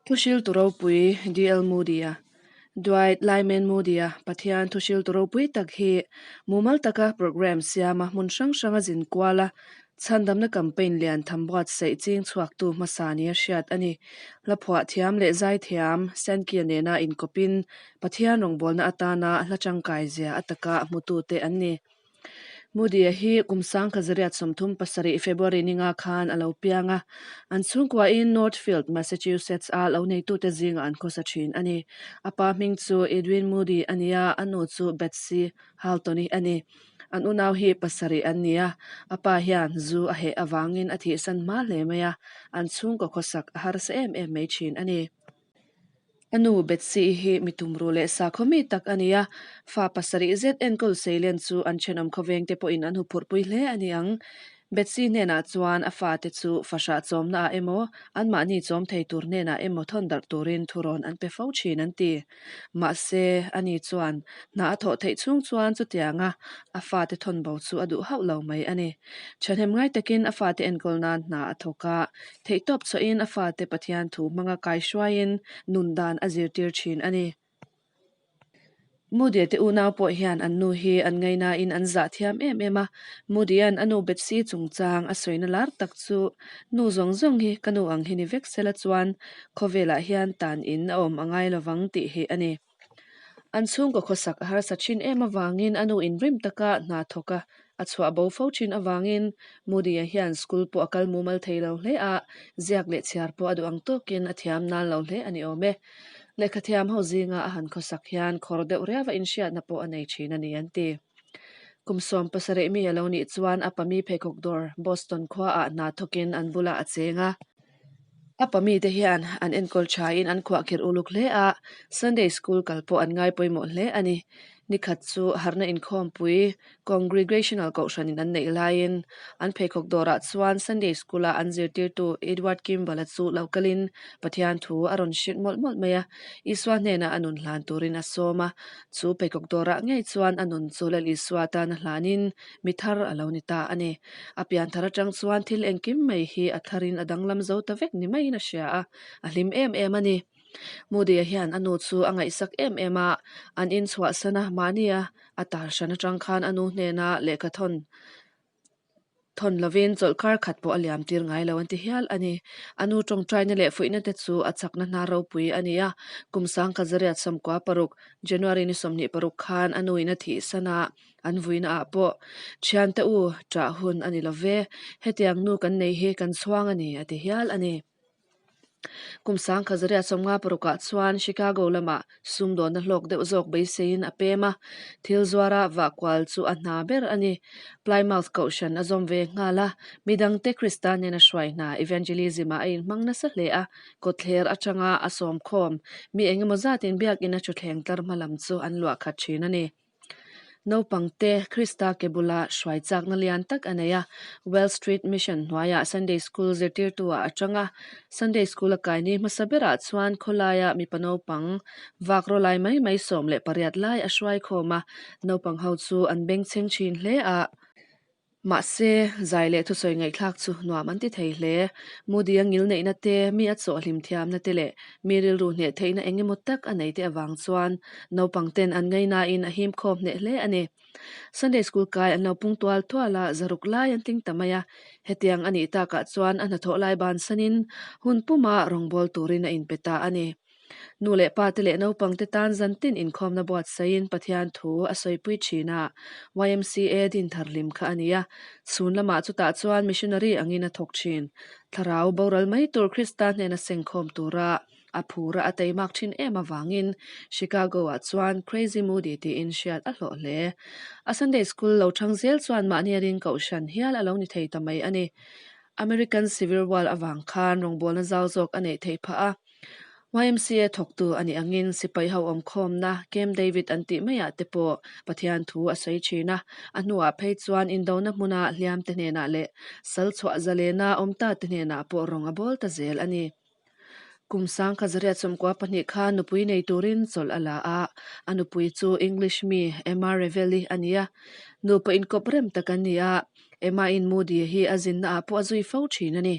Thuhriltu ropui DL Moody-a, Dwight Lyman Moody-a Pathian thuhriltu ropui tak hi mumal taka programme siama hmun hrang hranga zin kual a, chhandamna campaign lian tham buatsaih ching chhuaktu hmasa nia hriat a ni. Hlaphuah thiam leh zaithiam Sankey-a nena inkawpin Pathian rawngbawlna atana hla tangkai zia a taka hmutute an ni. Moody-a hi kum sangkhat zariat 37 February ninga khan a lo piang a, an chhungkuain Northfield, Massachusetts a lo neitute zingah an khawsa thin a ni. A pa hming chu Edwin Moody a ni a, a nu chu Betsy Halton-i a ni. An unau hi pasarih an ni a, a pa hian zu a heh avangin a thihsan hma hle mai a, an chhungkaw khawsak a harsa em em mai thin a ni. A nu Betsy-i hi mi tumruh leh sakhaw mi tak a ni a, fa pasarih zet enkawl Seilen chu an thenawm khawveng te pawhin an huphurhpui hle a ni ang. Betsy hnenah chuan a fate chu fahrah chawmnaah emaw, anmahni chawm thei tur hnenah emaw thawn darh turin thurawn an pe fo thin an ti. Mahse, ani chuan hna a thawh theih chhung chuan chutianga a fate thawn bo chu a duh hauh lo mai a ni. Thahnem ngai takin a fate enkawl nan hna a thawk a, Theihtawp chhuahin a fate Pathian thu hmanga kaihruaiin nun dan a zirtir thin a ni. Moody-a te unau pawh hian an nu hi an ngainain an zah thiam em em a. Moody-a'n a nu Betsy chungchang a sawina lar tak chu, Nu zawng zawng hi ka nu ang hi ni vek sela chuan khawvelah hian tan in a awm a ngai lovang tih hi a ni. An chhungkaw khawsak a harsa thin em avangin a nu inrim taka hna thawk a, a chhuah bo fo thin avangin Moody-a hian school pawh a kal mumal thei lo hle a, ziak leh chhiar pawh a duh ang tawkin a thiam nan lo hle a ni awm e. Lehkha thiam ho zinga a han khawsak hian khawr deuh riau a inhriatna pawh a nei thin a ni an ti. Kum 17 mi a lo nih chuan a pami pheikhawk dawr Boston khuaah hna thawkin an bulah a cheng a. A pamite hian an enkawl thain an khuahkhirh uluk hle a, Sunday School kal pawh an ngai pawimawh hle a ni. Nikhat chu harhna inkhawmpui Congregational Kohhranin an neih laiin an pheikhawk dawrah chuan Sunday School-a an zirtirtu Edward Kimball-a chu lo kalin Pathian thu a rawn hrilh mawlh mawlh mai a, Isua hnenah a nun hlan turin a sawm a, chu pheikhawk dawrah ngei chuan a nun chu Lal Isua tana hlanin Mi thar a lo ni ta a ni. A pian thar atang chuan thil engkim mai hi a tharin a danglam zo ta vek ni maiin a hria a, a hlim em em a ni. Moody-a hian a nu chu a ngaihsak em em a, an inchhuahsan a, mahnia a tar hran atang khan a nu hnena lehkha thawn thawn lovin chawlhkar khat pawh a liam tir ngai lo an ti hial a ni. A nu tawngtaina leh fuihna te chu a chakna hna ropui a ni a, kum 1996 January ni 26 khan a nuin a thihsan a, An vuina ah pawh, Thiante u, ṭah hun a ni lo ve, hetiang nu kan nei hi kan chhuang a ni, a ti hial a ni. Kum 1956 ah chuan Chicago lamah sumdawnna hlawk deuh zawk beiseiin a pem a, thil zuara vah kual chu a hna ber a ni. Plymouth Kohhran a zawm ve nghal a, midangte Krista nena hruai hna evangelism ah a inhmang nasa hle a, kawtthler atanga a sawmkhawm mi engemaw zatin biakina thutthleng tlar hma lam chu an luah khat thin a ni. Naupangte Krista ke bula hruai chakna lian tak a nei a, Well Street Mission hnuaiah Sunday School zirtirtu-ah a tang a. Sunday School a kai ni hmasa berah chuan khawlaia mipa naupang vak raw lai mai mai 18 lai a hruai khawm a, naupang ho chu an bengchheng thin hle a. Mahse, zai leh thusawi ngaihthlak chu nuam an ti thei hle. Moody-a ngil neihna te, mi a chawhhlim thiamna te leh mi rilru hneh theihna eng emaw tak a nei te avang chuan naupang ten an ngaihnain a him khawm hneh hle a ni. Sunday School kai an lo pung tual tual a, zaruk lai an tling ta mai a. Hetiang a nih takah chuan a hnathawh lai bansanin hun puma rawngbâwl turin a inpe ta a ni. Nu leh pa te leh naupang te tan zan tin inkhawmna buatsaihin Pathian thu a sawipui thin a, YMCA din thar hlim kha a ni a. Chhun lamah chutah chuan missionary angin a thawk thin. Thlarau boral mai tur Krista hnena sengkhawm tura a phura a teimak thin em avangin Chicago-ah chuan Crazy Moody tiin hriat a hlawh hle. A Sunday School lo thang zel chuan mahni a ring kohhran hial a lo ni thei ta mai a ni. American Civil War avang khan rawngbawlna zau zawk a neih theih phah a. YMCA thawktu a nih angin sipai ho awmkhawmna Camp David an tih maiah te pawh Pathian thu a sawi thin a, a hnuah phei chuan indona hmuna hliamte hnenah leh sal chhuah zalena awm ta te hnenah pawh rawng a bawl ta zel a ni. Kum 1992 khan nupui nei turin chawlh a la a, a nupui chu English mi Emma Revelli a ni a, nupa inkawp rem tak an ni a. Emma-in Moody-a hi a zinna ah pawh a zui fo thin a ni.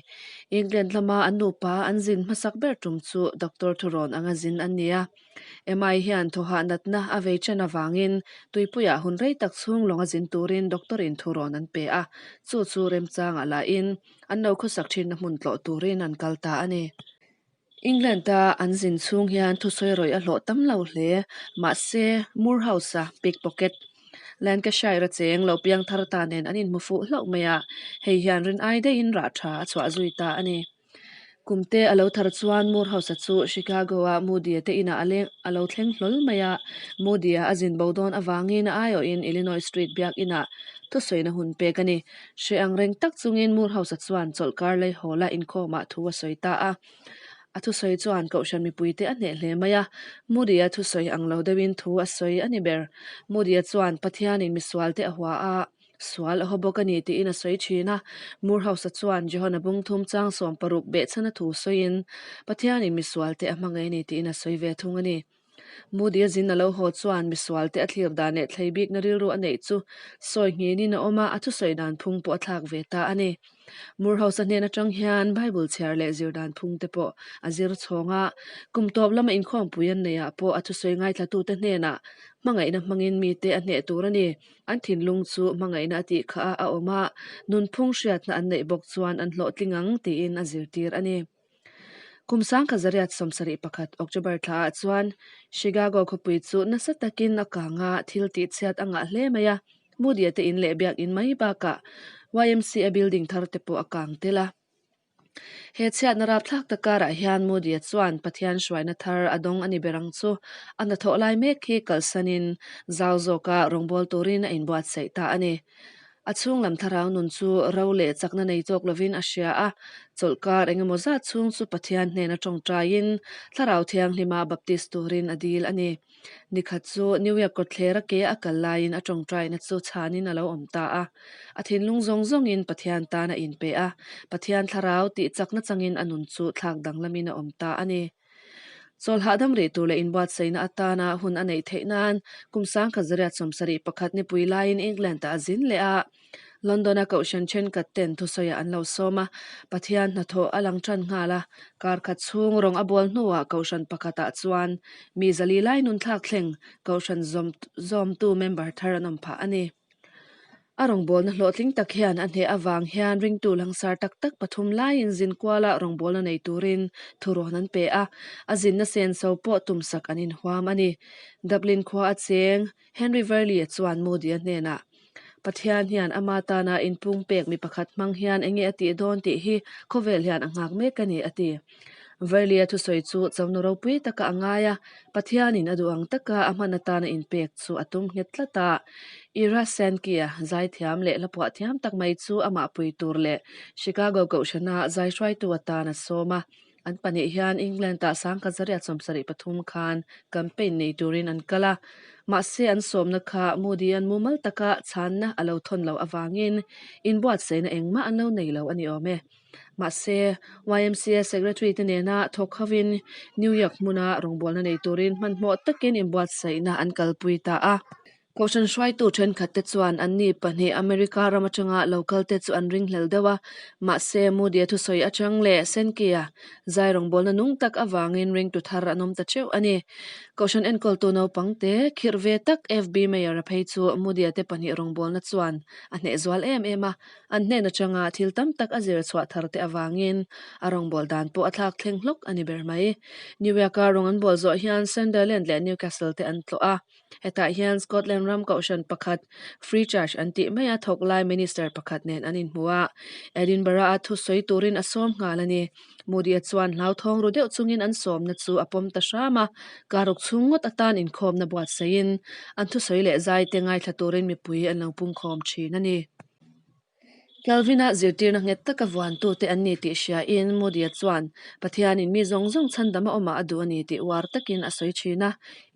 England lama an nupa an zin hmasak ber tum chu Doctor Thurawn anga zin an ni a. Emma-i hian thawhah natna a vei chen avangin tuipuiah hun rei tak chhung lawng a zin turin doctor-in thurawn an pe a, chu chu remchangah lahin an lo khawsak thinna hmun tlawh turin an kal ta a ni. England-a an zin chhung hian thusawi rawih a hlawh tam lo hle, mahse Moorhouse-a pickpocket Lancashire-a cheng lo piang thar ta nen an inhmu fuh hlauh mai a, hei hian rin ai daihin rah tha a chhuah zui ta a ni. Kumte a lo thar chuan Moorhouse-a chu Chicago-a Moody-a te inah a leng a lo thleng hlawl mai a. Moody-a a zin bo dawn avangin a aiawhin Illinois Street biak inah thusawina hun pek a ni. Hre ang reng tak chungin Moorhouse-a chuan chawlhkar lei hawla inkhawmah thu a sawi ta a. A thusawi chuan Kohhran mipuite a hneh hle mai a, Moody-a thusawi ang lo deuhin thu a sawi a ni ber. Moody-a chuan Pathianin misualte a hua a. Sual a haw bawk a ni tiin a sawi thin a. Moorhouse-a chuan Jehona bungthum chang 16 behchhana thu sawiin Pathianin misualte a hmangaih a ni tiin a sawi ve thung a ni. Moody-a zin a lo haw chuan misualte a thlir dan leh thlei bikna rilru a neih chu sawi nghinin a awm a, a thusawi dan phung pawh a thlak ve ta a ni. Moorhouse-a hnen atang hian Bible chhiar leh zir dan phung te pawh a zir chhawng a. Kum tawp lama inkhawmpui an neihah pawh a thusawi ngaithlatute hnenah hmangaihna hmangin mite a hneh tur a ni. An thinlung chu hmangaihna a tih kha a awm a, nunphung hriatna an neih bawk chuan an hlawhtling ang tiin a zirtir a ni. Kum sangkhat zariat 71 October thlaah chuan Chicago khawpui chu nasa takin a kang a, thil tihchhiat a ngah hle mai a, Moody-a te in leh biakin mai bakah YMCA building thar te pawh a kang tel a. He chhiatna rapthlak tak karah hian Moody-a chuan Pathian hruaina thar a dawng a ni ber ang chu. A hnathawh lai mek hi kalsanin zau zawka rawngbâwl turin a inbuatsaih ta a ni. A chhung lam thlarau nun chu ro leh chakna nei tawk lovin a hria a, chawlhkar eng emaw zat chhung chu Pathian hnena tawngtaiin Thlarau Thianghlima baptist turin a dil a ni. Nikhat chu New York kawtthlera ke a kal laiin a tawngtaina chu chhanin a lo awm ta a. A thinlung zawng zawngin Pathian tan a inpe a, Pathian thlarau tih chakna changin a nun chu thlak danglamin a awm ta a ni. Chawl hahdam rih tur leh inbuatsaihna atana hun a neih theih nan kum 1971 nipui laiin England-ah a zin leh a. London-a kohhran thenkhat ten thusawiah an lo sawm a, Pathian hnathawh a lang tan nghal a. Kar khat chhung rawng a bual hnuah kohhran pakhatah chuan mi zali lai nun thlak thleng kohhran zawmtu member thar an awm phah a ni. A rawngbawlna hlawhtling tak hian a hneh avang hian ringtu langsar tak tak pathum laiin zin kuala rawngbawlna nei turin thurawn an pe a, a zinna senso pawh tumsak an inhuam a ni. Dublin khua a cheng Henry Verley-a chuan Moody-a hnenah, Pathian hian ama tana inpung pek mi pakhat hmang hian enge a tih dawn tih hi khawvel hian a nghak mek a ni, a ti. Verley-a thusawi chu chona ropui taka a ngai a, Pathianin a duh ang taka a hman atana inpek chu a tum nghet tlat a. Ira Sankey-a zaithiam leh hlapuah thiam tak mai chu amah pui tur leh Chicago Kohhrana zaihruaitu atan a sawm a. An pahnih hian England-ah 1973 khan campaign nei turin an kal a, mahse an sawmna kha Moody-a'n mumal taka chhanna a lo thawn loh avangin inbuatsaihna engmah an lo nei lo a ni awm e. Mahse, YMCA Secretary te nena thawk hovin New York hmuna rawngbawlna nei turin hmanhmawh takin inbuatsaihna an kalpui ta a. Kohhran hruaitu thenkhatte chuan anni pahnih America ram atanga lo kalte chu an ringhlel deuh a, mahse Moody-a thusawi atang leh Sankey-a zai rawngbawlna nung tak avangin ringtu thar an awm ta teuh a ni. Kohhran enkawltu naupangte khirh ve tak FB Mayer-a phei chu Moody-a te pahnih rawngbawlna chuan a hneh zual em em a, an hnen atanga thil tam tak a zir chhuah tharte avangin a rawngbâwl dan pawh a thlâk thleng hlawk a ni ber mai. New York-a rawng an bâwl zawh hian Sunderland leh Newcastle te an tlawh a. Hetah hian Scotland ram kohhran pakhat Free Church an tih maia thawk lai minister pakhat nen an inhmu a, Edinburgh-a thusawi turin a sawm nghal a ni. Moody-a chuan hlauthawng ru deuh chungin an sawmna chu a pawm ta hram a, karuk chhung ngawt atan inkhawmna buatsaihin an thusawi leh zai te ngaithla turin mipui an lo pungkhawm thin a ni. Calvin-a zirtirna nghet taka vuantute an ni tih hriain Moody-a chuan Pathianin mi zawng zawng chhandam a awmah a duh a ni tih uar takin a sawi thin a.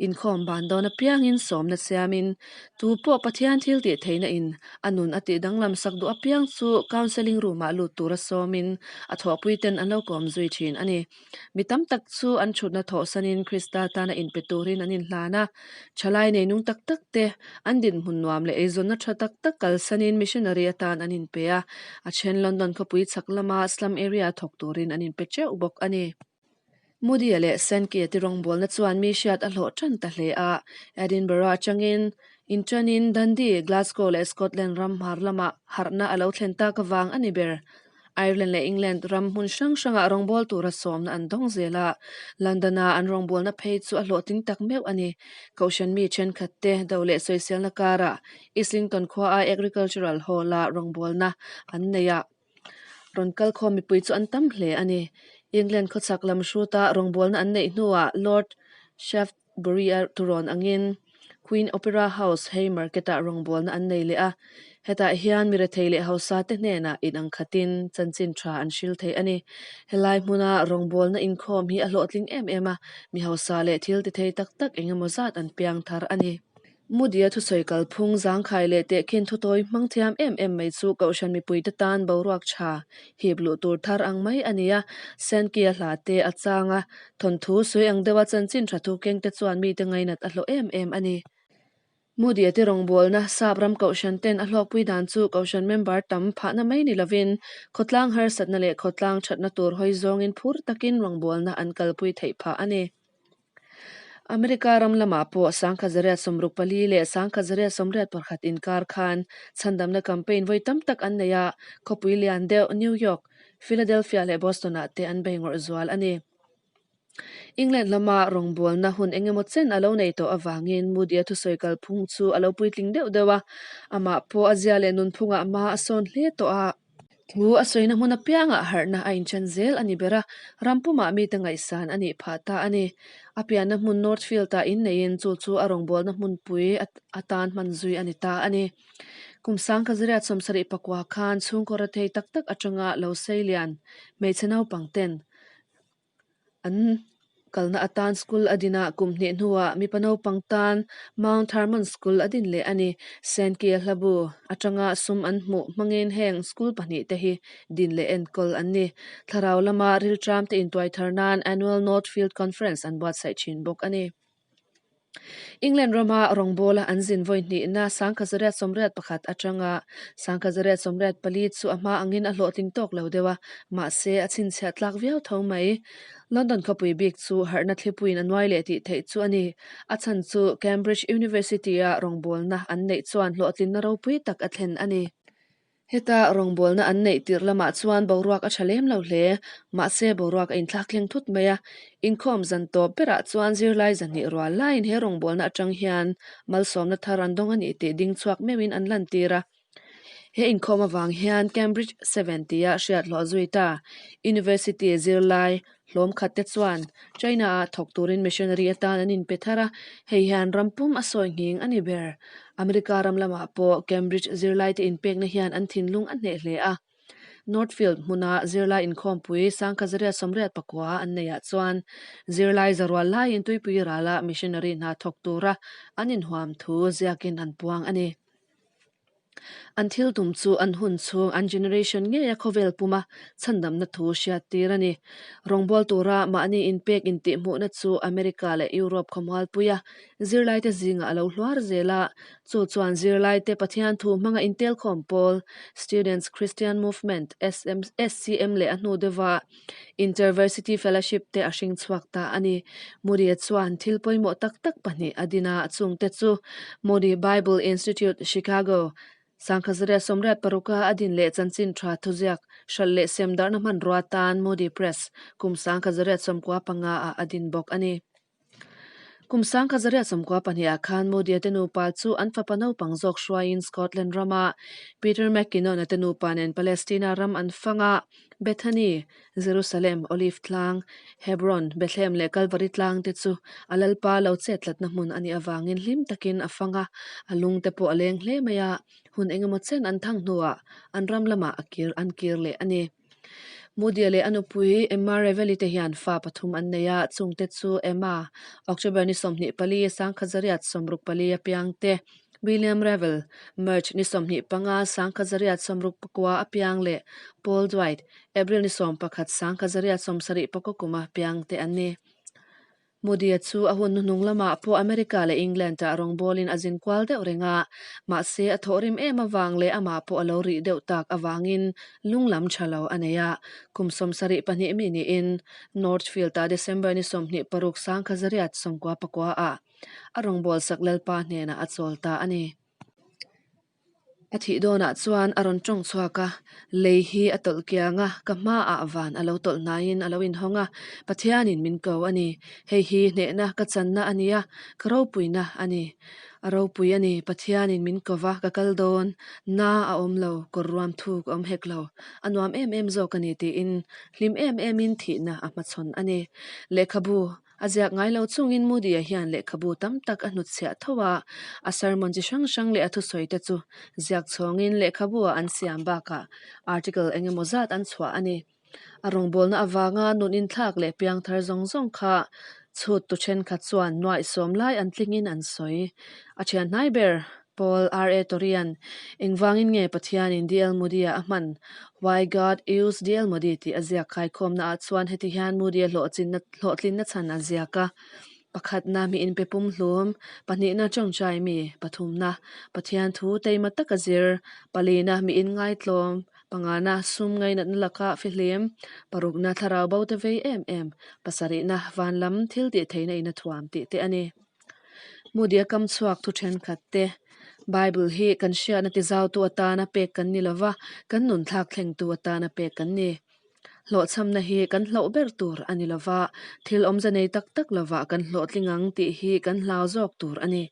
Inkhawm ban dawn apiangin sawmna siamin tu pawh Pathian thil tih theihna in a nun a tih danglam sak duh apiang chu counselling room-ah lut tura sawmin a thawhpuiten an lo kawm zui thin a ni. Mi tam tak chu an thutna thawhsanin Krista tana inpe turin an inhlan a. Thalai nei nung tak tak te, an dinhmun nuam leh eizawnna tha tak tak kalsanin missionary atan an inpe a, a then London khawpui chhak lama slum area thawk turin an inpe teuh bawk a ni. Moody-a leh Sankey-a te rawngbawlna chuan mi hriat a hlawh tan ta hle a. Edinburgh atangin inṭanin Dundee, Glasgow leh Scotland ram hmar lamah harhna a lo thlen tak avang a ni ber. Ireland leh England ram hmun hrang hrangah rawngbâwl tura sawmna an dawng zel a, London-a an rawngbâwlna phei chu a hlawhtling tak meuh a ni. Kohhran mi thenkhatte do leh sawiselna karah Islington khuaa Agricultural Hall-a rawngbâwlna an nei a, rawn kal khawm mipui chu an tam hle a ni. England khawchhak lam hruta rawngbâwlna an neih hnuah Lord Shaftesbury-a turawn angin Queen Opera House Haymarket-ah rawngbawlna an nei leh a, hetah hian mi rethei leh hausa te hnenah inang khatin chanchin tha an hril thei a ni. Helai hmuna rawngbawlna inkhawm hi a hlawhtling em em a, mi hausa leh thil ti thei tak tak eng emaw zat an piang thar a ni. Moody-a thusawi kalphung zangkhai leh tehkhin thutawi hmang thiam em em mai chu Kohhran mipuite tan boruak tha hip luh tur thar ang mai a ni a, Sankey-a hla te a chang a, thawnthu sawi ang deuha chanchin tha thu kengte chuan mite ngainat a hlawh em em a ni. Moody-a te rawngbawlna sap ram Kohhran ten a hlawkpui dan chu Kohhran member tam phahna mai ni lovin khawtlang harsatna leh khawtlang thatna tur hawi zawngin phur takin rawngbawlna an kalpui theih phah a ni. America ram lamah pawh 1964 leh 1981 inkar khan chhandamna campaign vawi tam tak an nei a, khawpui lian deuh New York, Philadelphia leh Boston-ah te an bei ngawrh zual a ni. England lama rawngbawlna hun engemaw chen a lo nei tawh avangin Moody-a thusawi kalphung chu a lo puitling deuh deuh a, amah pawh a zia leh nunphungah hma a sawn hle tawh a. Thu a sawina hmun apiangah harhna a inchen zel a ni ber a, ram pumah mite ngaihsan a nih phah ta a ni. A pianna hmun Northfield-ah inneiin chu chu a rawngbawlna hmunpui atan hman zui a ni ta a ni. Kum 1974 khan chhungkaw rethei tak tak atanga lo seilian hmeichhe naupangten An kalna atan school a din a, kum hnih hnuah mipa naupang tan Mount Hermon School a din leh a ni. Sankey-a hlabu atanga sum an hmuh hmangin heng school pahnihte hi din leh enkawl an ni. Thlarau lama rilṭamte intuai thar nan Annual Northfield Conference an buatsaih thin bawk a ni. England rama rawngbawla an zin vawi hnihna 1981 atanga 1984 chu a hma angin a hlawhtling tawk lo deuh a, mahse a chhinchhiah tlak viau tho mai. London khawpui bik chu harhna thlipuiin a nuai leh tih theih chu a ni. A chhan chu Cambridge University-a rawngbawlna an neih chuan hlawhtlinna ropui tak a thlen a ni. Heta rawngbawlna an neih tirh lamah chuan boruak a tha lem lo hle. Mahse, boruak a inthlak thleng thut mai a. Inkhawm zan tawp berah chuan zirlai zahnih rual laiin he rawngbawlna atang hian malsawmna thar an dawng a nih tih ding chhuak meuhin an lantir a. He inkhawm avang hian Cambridge Seven tia hriat hlawh zui ta University zirlai hlawm khat te chuan China-ah thawk turin missionary atan an inpe thar a, hei hian ram pum a sawi nghing a ni ber. America ram lamah pawh Cambridge zirlaite inpekna hian an thinlung a hneh hle a. Northfield hmuna zirlai inkhawmpui 1989 an neihah chuan zirlai zarual laiin tuipui rala missionary hna thawk tura an inhuam thu ziakin an puang a ni. An thil tum chu an hun chhung, an generation ngeia khawvel puma chhandamna thu hriat tir a ni. Rawngbâwl tura mahni inpek intihhmuhna chu America leh Europe khawmualpuia zirlaite zingah a lo hluar zel a, chu chuan zirlaite Pathian thu hmanga intelkhawm pawl, Students Christian Movement, SM, SCM leh a hnu deuha Intervarsity Fellowship te a hring chhuak ta a ni. Moody-a chuan thil pawimawh tak tak pahnih a din a, chungte chu Moody Bible Institute, Chicago, 1986-a a din leh chanchin tha thuziak hralh leh sem darhna hmanrua tan Moody Press kum 1995-ah a din bawk a ni. Kum 1992 ah khan Moody-a te nupa chu an fapa naupang zawk hruaiin Scotland rama Peter McKinnon-a te nupa nen Palestina ram an fang a, Bethany, Jerusalem, Olive tlang, Hebron, Bethlehem leh Kalvari tlang te chu a Lalpa lo chettlatna hmun a nih avangin hlim takin a fang a, a lung te pawh a leng hle mai a, hun engemaw chen an thang hnuah an ram lamah a kir an kir leh a ni. Moody-a leh a nupui Emma Revelli te hian fa pathum an nei a, chungte chu Emma, October ni 24, 1964 a piang te, William Revell, March ni 25, 1969 a piang leh Paul Dwight, April ni 11, 1974 kuma piang te an ni. Moody-a chu a hun hnuhnung lamah pawh America leh England-ah rawngbawlin a zin kual deuh reng a, mahse a thawhrim em avang leh amah pawh a lo rih deuh tak avangin lung lam tha lo a nei a. Kum 72 mi niin Northfield-ah December ni 26 1999-ah a rawngbawlsak Lalpa hnenah a chawl ta a ni. A thih dawnah chuan a rawn tawng chhuak a, lei hi a tawlh kiang a, ka hmaah van a lo tawlh hnaiin a lo inhawng a, Pathianin min ko a ni. Hei hi hnehna ka channa a nia, ka ropuina a ni. A ropui a ni, Pathianin min ko va, ka kal dawn, na a awm lo, kawr ruam thuk a awm hek lo, a nuam em em zawk a ni tiin hlim em emin thihna a hmachhawn a ni. Lehkhabu A ziak ngai lo chungin Moody-a hian lehkhabu tam tak a hnutchhiah tho a, a sermon chi hrang hrang leh a thusawi te chu ziak chhawngin lehkhabu-ah an siam bakah article eng emaw zat an chhuah a ni. A rawngbawlna avanga nun inthlak leh piangthar zawng zawng kha chhut tu thenkhat chuan nuaihsawm lai an tlingin an sawi. A thian hnai ber Paul R. A. Torian, Engvangin nge Pathianin DL Moody-a a hman? Why God Used DL Moody tih a ziak khaikhawmnaah chuan heti hian Moody-a hlawhtlinna hlawhtlinna chhan a ziak a, Pakhatna, mi inpe pumhlum, pahnihna, tawngtai mi, pathumna, Pathian thu teima taka zir, palina, mi inngaitlawm, pangana, sum ngainatna laka fihlim, parukna, thlarau bo te vei em em, pasarihna, van lam thil tih theihna in a thuam tih te a ni. Moody-a kam chhuak thu thenkhat te, Bible hi kan hriatna tizautu atana pek kan ni lova, kan nun thlak thlengtu atana pek kan ni. Hlawhchhamna hi kan hlauh ber tur a ni lova, thil awmze nei tak tak lovah kan hlawhtling ang tih hi kan hlau zawk tur a ni.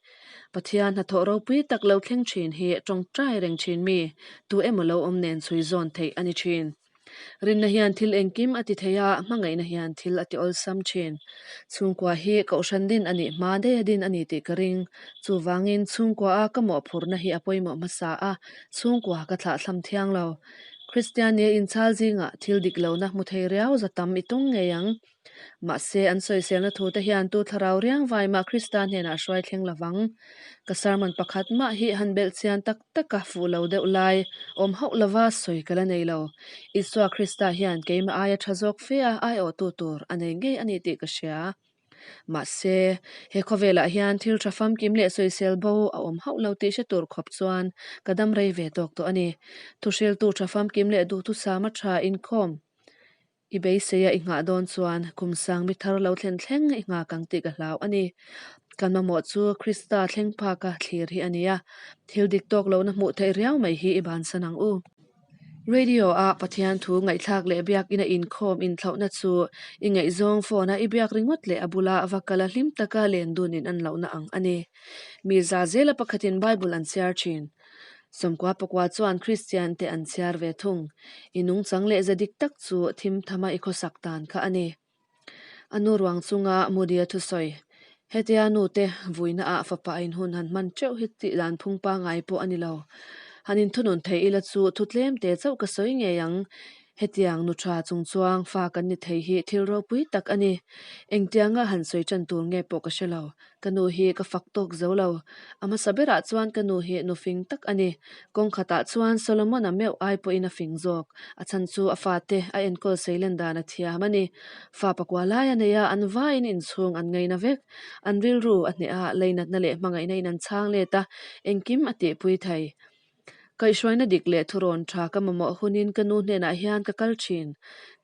Pathian hnathawh ropui tak lo thleng thin hi tawngtai reng thin mi, tu emaw lo awm nen chhui zawn theih a ni thin. Rinna hian thil engkim a ti thei a, hmangaihna hian thil a ti awlsam thin. Chhungkua hi kohhran din a nih hma daih a din a ni tih ka ring. Chuvangin chhungkua a ka mawhphurhna hi a pawimawh hmasa a, chhungkua ka thlahthlam thiang lo. Kristian nia inchhal zingah thil dik lohna hmu thei riau za tam i tung ngei ang. Mahse, an sawiselna thute hian tu thlarau riang vai mah Krista hnenah hruai thleng lovang. Ka sermon pakhat mah hi han belh chian tak tak a fuh lo deuh lai awm hauh lova sawi ka la nei lo. Isua Krista hian keimah aia tha zawk fe a aiawhtu tur a nei ngei a ni tih ka hria. Mahse, he khawvelah hian thil tha famkim leh sawisel bo a awm hauh lo tih hre tur khawp chuan ka dam rei ve tawk tawh a ni. Thuhriltu tha famkim leh duhthusama tha inkhawm I beiseia i nghah dawn chuan kum sang mi thar lo thlen thleng i nghak ang tih ka hlau a ni. Kan mamawh chu Krista thleng phaka thlir hi a ni a, thil dik tawk lohna hmuh theih riau mai hi i bansan ang u. Radio-a Pathian thu ngaihthlak leh biakina inkhawm inthlauhna chu i ngaihzawng phone-a i biak ringawt leh a bula va kala hlim taka len dun in an lohna ang a ni. Mi za zela pakhatin Bible an chhiar thin. Sawmkua pakua chuan Kristian te an chhiar ve thung. I nungchang leh ze dik tak chu thim thama i khawsak dan kha a ni. A nu ruang chunga Moody-a thusawi, Hetia nu te vuina ah fapa a inhun han hman teuh hi tih dan phung pangai pawh a ni lo. Han inthunun thei ila chu thu tlem te chauh ka sawi ngei ang. Hetiang nu tha chung chuang fa kan ni thei hi thil ropui tak a ni. Engtianga han sawi tan tur nge pawh ka hre lo. Ka nu hi ka fak tawk zo lo. A hmasa berah chuan ka nu hi nu fing tak a ni. Kawng khatah chuan Solomon-a meuh ai pawhin a fing zawk. A chhan chu a fate a enkawl seilen dan a thiam a ni. Fa pakua lai a nei a, an vaiin inchhung an ngaina vek. An rilru a hneh a, leinatna leh hmangaihna in an chhang let a, engkim a tihpui thei. Kaihhruaina dik leh thurawn tha ka mamawh hunin ka nu hnenah hian ka kal thin.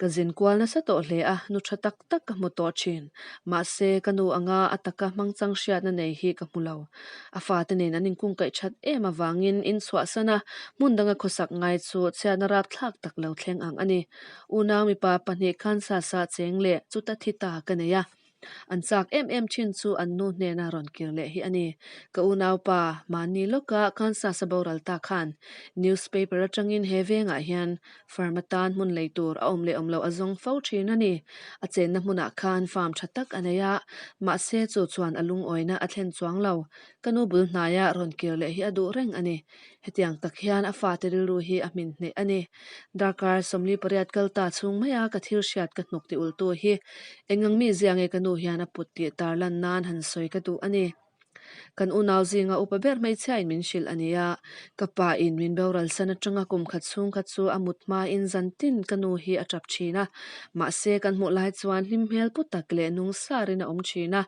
Ka zin kual nasa tawh hle a, nu tha tak tak ka hmu tawh thin. Mahse, ka nu anga a taka hmangchang hriatna nei hi ka hmu lo. A fate nen an inkungkaih that em avangin in chhuahsan a, hmun danga khawsak ngai chu chhiatna rapthlak tak lo thleng ang a ni. Unau mipa pahnih Kansas-a cheng leh chuta thi ta ka nei a. An chak em em thin chu an nu hnena rawn kir leh hi a ni. Ka unaupa, mahni lawka Kansas a boral ta khan newspaper atangin he vengah hian farm atan hmun lei tur a awm leh awm loh a zawng fo thin a ni. A chenna hmunah khan farm tha tak a nei a, mahse chu chuan a lungawina a thlen chuang lo. Ka nu bul hnaia rawn kir leh hi a duh reng a ni. Hetiang tak hian a fate rilru hi a hmin hneh a ni. Darkar 48 kal ta chhung maia ka thil hriat ka hnuk ti ultu hi engang mi zia nge ka nu hian a put tih tar lan nan han sawi ka duh a ni. Kan unau zinga upa ber hmeichhiain min hrilh a ni a, ka pa in min boral san atanga kum khat chhung kha chu a mut hmain zan tin ka nu hi a tap thin a, mahse kan hmuh lai chuan hlim hmel pu tak leh nung sarin a awm thin a,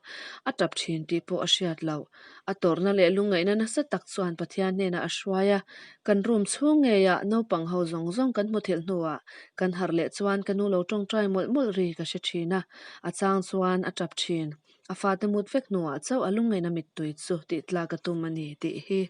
a tap thin tih pawh a hriat loh. A tawrhna leh lungngaihna nasa tak chuan Pathian hnenah a hruai a, kan room chhung ngeiah naupang ho zawng zawng kan hmu thilh hnuah kan harh leh chuan ka nu lo tawngtai mawlh mawlh ri ka hre thin a, a chang chuan a tap thin. A fate mut vek hnuah chauh a lungngaihna mittui chu tih tlak a tum a ni tih hi.